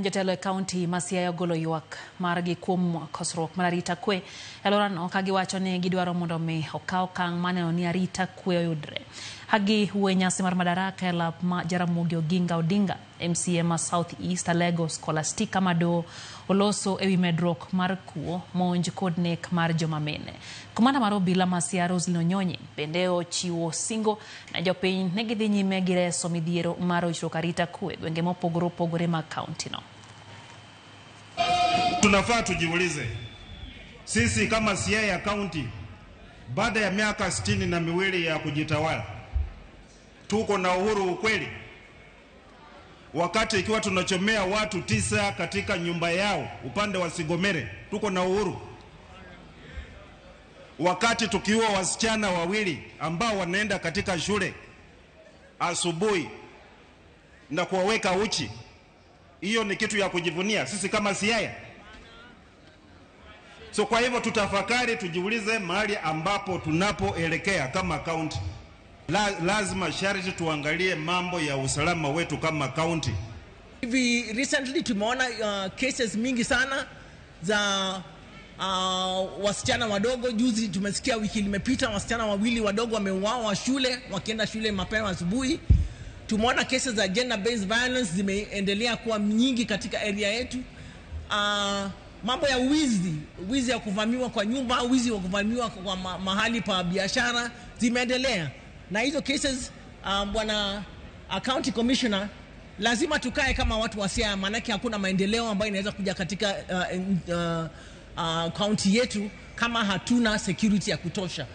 Jotelo e kaunti ma Siaya ogolo ywak margi kuom kosruok mar arita kwe e alworano ka giwacho ni gidwaro mondo mi okaw okang' mar neno ni arita kwe oyudre. Ka giwuoyo e nyasi mar Madaraka e lap ma Jaramogi Oginga Odinga, MCA ma South East Alego Scholastica Mado oloso ewi medruok mar kuo, monj kod nek mar joma mine. Komanda mar obila ma Siaya Roselyn Onyonyi bende ochiwo singo ne jopiny ni gidhi nyime gi reso midhiero mar rochruok arita kwe e gwenge mopogore opogore mag kaunti no. Tunafaa tujiulize sisi kama Siaya County, baada ya miaka 62 ya kujitawala, tuko na uhuru ukweli? Wakati ikiwa tunachomea watu 9 katika nyumba yao upande wa Sigomere, tuko na uhuru? Wakati tukiua wasichana 2 ambao wanaenda katika shule asubuhi na kuwaweka uchi, hiyo ni kitu ya kujivunia sisi kama Siaya? So kwa hivyo tutafakari, tujiulize mahali ambapo tunapoelekea kama county. Lazima sharti tuangalie mambo ya usalama wetu kama county. Hivi recently tumeona cases mingi sana za wasichana wadogo. Juzi tumesikia wiki limepita wasichana 2 wadogo wameuawa shule wakienda shule mapema asubuhi. Tumeona cases za gender based violence zimeendelea kuwa nyingi katika area yetu. Mambo ya wizi, wizi ya kuvamiwa kwa nyumba, wizi wa kuvamiwa kwa mahali pa biashara zimeendelea. Na hizo cases, bwana county commissioner, lazima tukae kama watu wa Siaya, maanake hakuna maendeleo ambayo inaweza kuja katika county yetu kama hatuna security ya kutosha.